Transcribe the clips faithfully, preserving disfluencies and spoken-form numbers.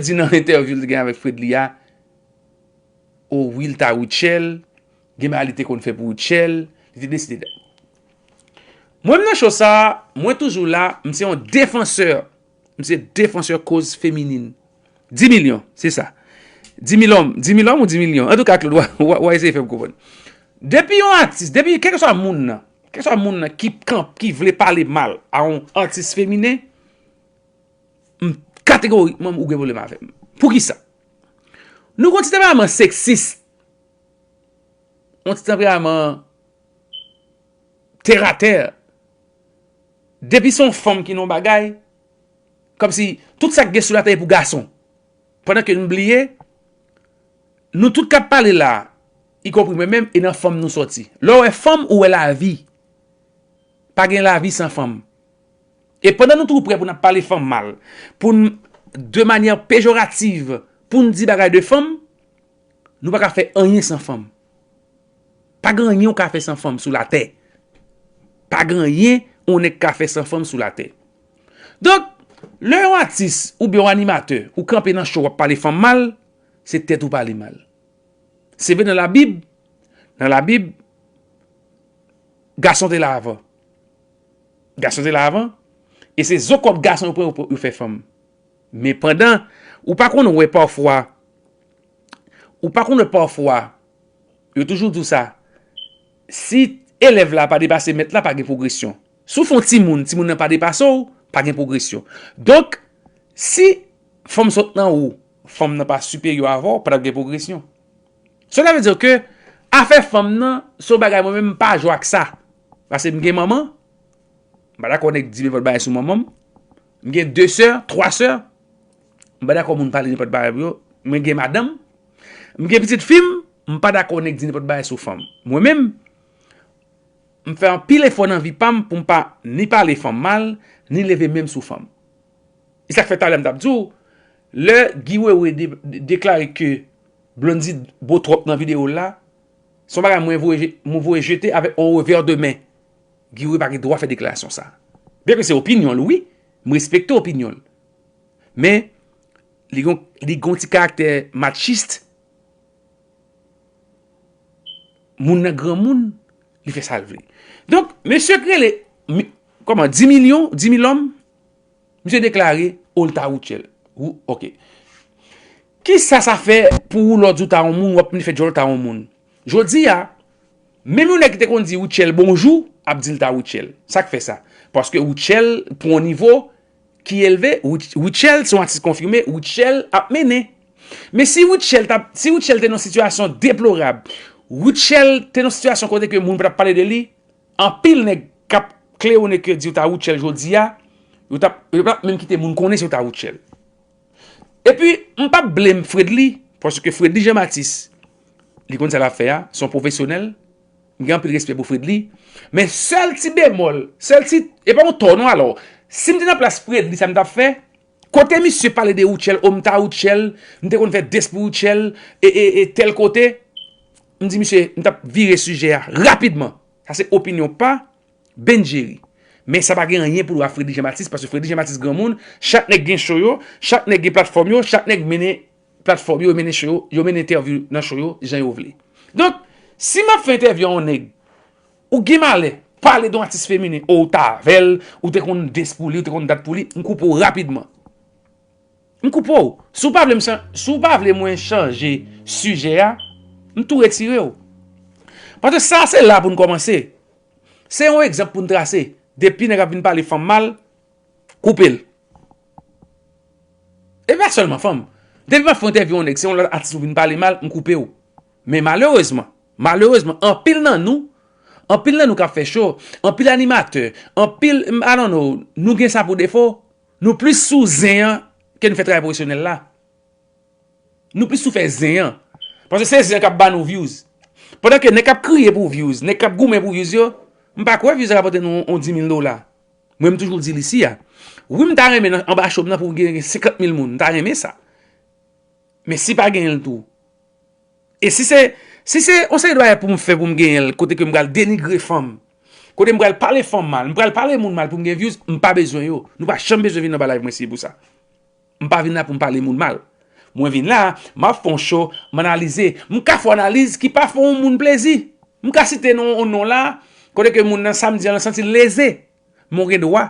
Di nan entèvyou l te gen avèk Fredly a, o wi, l ta Rutshelle, gen bagay li te konn fè pou Rutshelle, li te deside. Mwen menm nan show sa, mwen toujou la, m se yon defansè, m se defansè koz feminin. Dis milyon, se sa. Dis mil òm, dis mil òm ou dis milyon? Antouka, Claude, w a, w a, w a eseye fè m konprann. Depi yon atis, depi kèlkeswa moun nan, kèlkeswa moun nan ki kanp, ki vle pale mal a yon atis feminen, m kategorikman ou gen pwoblèm avè m. Poukisa? Nou gen yon ti tanperaman seksis, yon ti tanperaman tèratè. Depi se yon fanm ki nan yon bagay, kòmsi tout sa k gen sou latè e pou gason. Pandan ke n bliye, nou tout k ap pale la, ikonpri mwen menm, e nan fanm nou sòti. Lè w wè fanm, ou wè lavi. Pa gen lavi san fanm. E pandan nou toujou prè pou n ap pale fanm mal, pou n, de manyè pejorativ, pou n di bagay de fanm, nou pa ka fè anyen san fanm. Pa gen anyen ou ka fè san fanm sou latè. Pa gen anyen yon nèg ka fè san fanm sou latè. Donk, lè yon atis oubyen yon animatè, ou kanpe nan show w ap pale fanm mal, se tèt ou pale mal. Se vre nan Labib, nan Labib, gason te la avan. Gason te la avan, e se zo kòb gason yo pran yo, yo fè fanm. Men pandan, ou pa konn wè pafwa, ou pa konn wè pafwa, yo toujou di w sa, si elèv la pa depase mèt la, pa gen pwogresyon. Si w fè yon timoun, timoun nan pa depase w, pa gen pwogresyon. Donk, si fanm sot nan ou, fanm nan pa siperyè avè w, pa t ap gen pwogresyon. Cela veut dire que afè fanm nan, se yon bagay mwen menm m pa jwe ak sa. Paske m gen manman, m pa dakò nèg di nenpòt bagay sou manman m. M gen de sè, twa sè, m pa dakò moun pale nenpòt bagay pou yo. Mwen gen madanm, m gen pitit fi m, m pa dakò nèg di nenpòt bagay sou fanm. Mwen menm, m fè anpil efò nan vi pa m pou m pa ni pale fanm mal, ni leve men m sou fanm. E sa k fè talè m t ap di w, lè Guy Wewe de, de, deklare ke Blondy bo twòp nan videyo l la, se yon bagay mwen voye, mwen voye jete avèk yon revè de men. Guy Wewe pa gen dwa fè deklarasyon sa. Byenke se opinyon l, wi, m respekte opinyon l. Men, li gon, li gon ti karaktè matchist. Moun nan granmoun, li fè sa l vle. Donk, mesye k rele, mi-, kòman, dis milyon, dis mil òm, misye deklare, o, l ta Rutshelle. Ou, oke. Kisa sa fè pou ou lè w di w ta yon moun, w ap vin fè djòl ta yon moun? Jodi a, menm yon nèg ki te konn di Rutshelle bonjou, ap di l ta Rutshelle. Sa k fè sa? Paske Rutshelle, pou yon nivo ki elve, Rut-, Rutshelle se yon atis konfime, Rutshelle ap mennen. Men si Rutshelle t ap, si Rutshelle te nan yon sitiyasyon deplorab, Rutshelle te nan yon sitiyasyon kote ke moun pa t ap pale de li, anpil nèg k ap klewonnen ke di w ta Rutshelle jodi a, yo t ap, yo pa t ap menm kite moun konnen si w ta Rutshelle. Epi, m p ap blame Fredly, paske Fredly Jean Baptiste, li konn sa l ap fè a, se yon pwofesyonèl, m gen anpil respè pou Fredly, men sèl ti bemòl, sèl ti, e pa yon tò non alò, si m te nan plas Fredly, sa m t ap fè, kote misye pale de Rutshelle, o m ta Rutshelle, m te konn fè diss pou Rutshelle, e, e, e tèl kote, m di misye, m t ap vire sijè a rapidman. Sa se opinyon pa Benjerry. Men sa pa gen anyen pou l wè a Fredly Jean Baptiste, paske Fredly Jean Baptiste granmoun, chak nèg gen show yo, chak nèg gen platfòm yo, chak nèg mennen platfòm yo, yo mennen show yo, yo mennen entèvyou nan show yo, jan yo vle. Donk, si m ap fè entèvyou a yon nèg, ou gen malè pale de yon atis feminen, o, ou ta avè l, ou te konn diss pou li, ou te konn dat pou li, m koupe w rapidman. M koupe w. Si w pa vle m chan-, si w pa vle mwen chanje sijè a, m tou retire w. Paske sa se la pou n kòmanse. Se yon egzanp pou n trase. Depi nèg ap vin pale fanm mal, koupe l. E pa sèlman fanm. Depi m ap fè entèvyou yon nèg, se yon lòt atis ou vin pale mal, m koupe w. Men malerezman, malerezman, anpil nan nou, anpil nan nou k ap fè show, anpil animatè, anpil, I don't know, nou gen sa pou defo, nou plis sou zen an ke nou fè travay pwofesyonèl la. Nou plis sou fè zen an. Paske se zen an k ap ba nou views. Pandan ke nèg k ap kriye pou views, nèg k ap goumen pou views yo, m pa kwè views la rapòte nou yon dis mil dola. Mwen, m toujou di l isi a. Wi, m ta renmen nan, anba show m nan pou m gen senkant mil moun. M ta renmen sa. Men si pa genyen l tou. E si se, si se yon seri de bagay pou m fè pou m genyen l, kote ke m pral denigre fanm, kote m pral pale fanm mal, m pral pale moun mal pou m gen views, m pa bezwen yo. Nou pa janm bezwen vin anba live mwen si se pou sa. M pa vin la pou m pale moun mal. Mwen vin la, m ap fè yon show, m analize. M ka fè yon analiz ki pa fè yon moun plezi. M ka site non, yon non la, kote ke moun nan sa m di an, l santi l leze. Men w gen dwa,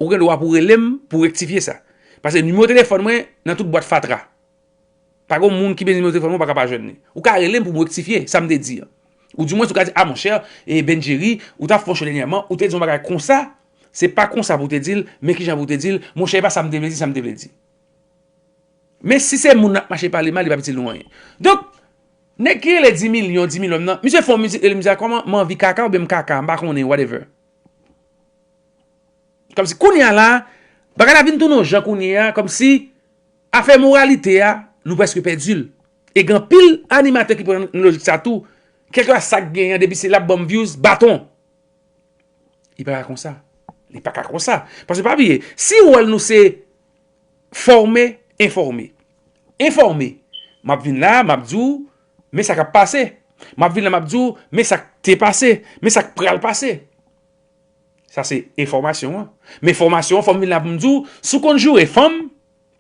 ou gen dwa pou w rele m, pou w rektifye sa. Paske nimewo telefòn mwen nan tout bwat fatra. Pa gen moun ki bezwen nimewo telefòn mwen, ou pa ka pa jwenn li. Ou ka rele m pou m rektifye sa m te di an. Ou di mwen, ou ka di, a monchè, e Bendjeri, ou t ap fè yon show dènyèman, ou te di yon bagay konsa, se pa konsa pou w te di l, men kijan pou w te di l, monchè, e pa sa m te vle di, sa m te vle di. Men si se moun n ap mache pale mal, li p ap itil nou anyen. Donk, nèg ki rele dis milyon, dis milyon nan, misye fè yon mizik, rele mizik la kòman, m anvi kaka oubyen m kaka, m pa konnen, whatever. Kòmsi kounye a la, bagay la vin tounen yon jan kounye a, kòmsi afè moralite a, nou prèske pèdi l. E gen anpil animatè ki pran nan lojik sa tou, kèlkeswa sa k genyen, depi se l ap ban m views, baton. Li pa ka konsa. Li pa ka konsa. Paske pa bliye, si wòl nou se fòme, enfòme. Enfòme. M ap vin la, m ap di w, men sa k ap pase. M ap vin la, m ap di w, men sa k te pase, men sa k pral pase. Sa se enfòmasyon an. Men fòmasyon an, fò m vin la pou m di w, si w konn joure fanm,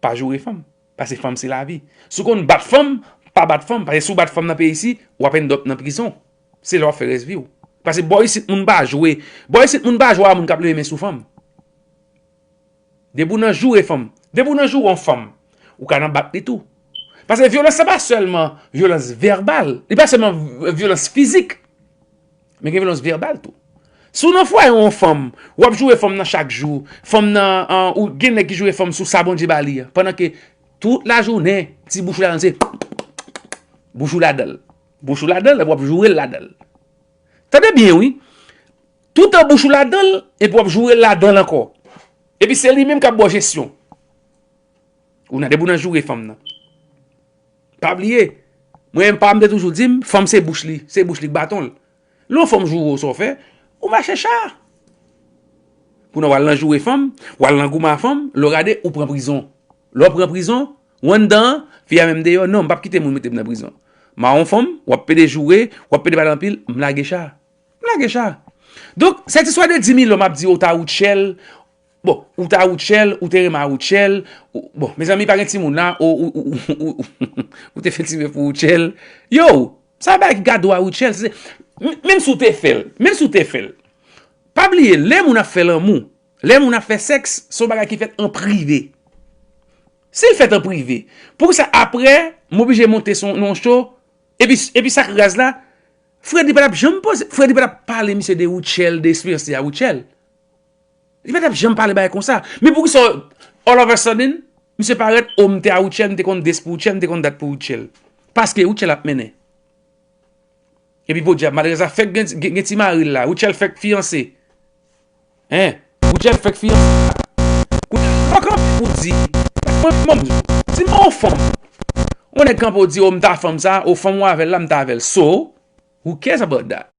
pa joure fanm. Paske fanm se lavi. Si w konn bat fanm, pa bat fanm. Paske si w bat fanm nan peyi isi, w ap end up nan prizon. Se la w ap fè rès vi w. Paske bò isit moun pa jwe. Bò isit moun pa jwe a moun k ap leve men sou fanm. Depi w nan joure fanm, depi w nan joure yon fanm, ou ka nan bat li tou. Paske vyolans la pa sèlman vyolans vèbal, li pa sèlman v-, vyolans fizik, men gen vyolans vèbal tou. Si w nan fwaye yon fanm, w ap joure fanm nan chak jou, fanm nan, an, ou gen nèg ki joure fanm sou sa Bondye ba li a, pandan ke tout lajounen, ti bouch ou ladan l se bouch ou ladan l, bouch ou ladan l, epi w ap joure l ladan l. Tande byen, wi. Toutan bouch ou ladan l, epi w ap joure l ladan l ankò. Epi se li menm k ap ba w jesyon. Ou nan, depi w nan joure fanm nan. Pa bliye, mwen menm pa m te toujou di m, fanm se bouch li, se bouch li k baton l. Lè yon fanm joure w, sa w fè, ou mache cha. Kounye a w al nan joure fanm, w al nan goumen a fanm, lè w gade, ou pran prizon. Lè w pran prizon, ou anndan an, fi a menm deyò, non, m p ap kite moun mete m nan prizon. M a yon fanm, w ap pede joure, w ap pede pale anpil, m lage cha. M lage cha. Donk, sèt istwa de dis milyon m ap di, ou ta Rutshelle, bon, ou ta Rutshelle, ou te renmen a Rutshelle, ou, bon, mezanmi, pa gen timoun la, ou, ou, ou te fè ti bèf pou Rutshelle. Yo, sa bagay ki gade w a Rutshelle, se, m-, menm si w te fè l, menm si w te fè l. Pa bliye, lè moun ap fè lanmou, lè moun ap fè sèks, se yon bagay ki fèt an prive. Si l fèt an prive, poukisa apre, m oblije monte sou yon show, epi, epi sa k raz la, Freddy pa t ap janm poze, Freddy pa t ap pale misye de Rutshelle, de eksperyans li a Rutshelle. Li pa t ap janm pale bagay konsa. Men poukisa, all of a sudden, misye parèt, o, m te a Rutshelle, m te konn this pou Rutshelle, m te konn that pou Rutshelle. Paske Rutshelle ap mennen. Epi podyab, malerèz la fèk gen, gen, gen ti mari l la. Rutshelle fèk fiyanse. Hein? Rutshelle fèk fiyanse. Kounye a, w kanpe pou di, mwen, mwen, di m yon fanm. Yon nèg kanpe w di, o, m ta fanm sa, o, fanm ou avè l la, m ta avè l. So, who cares about that?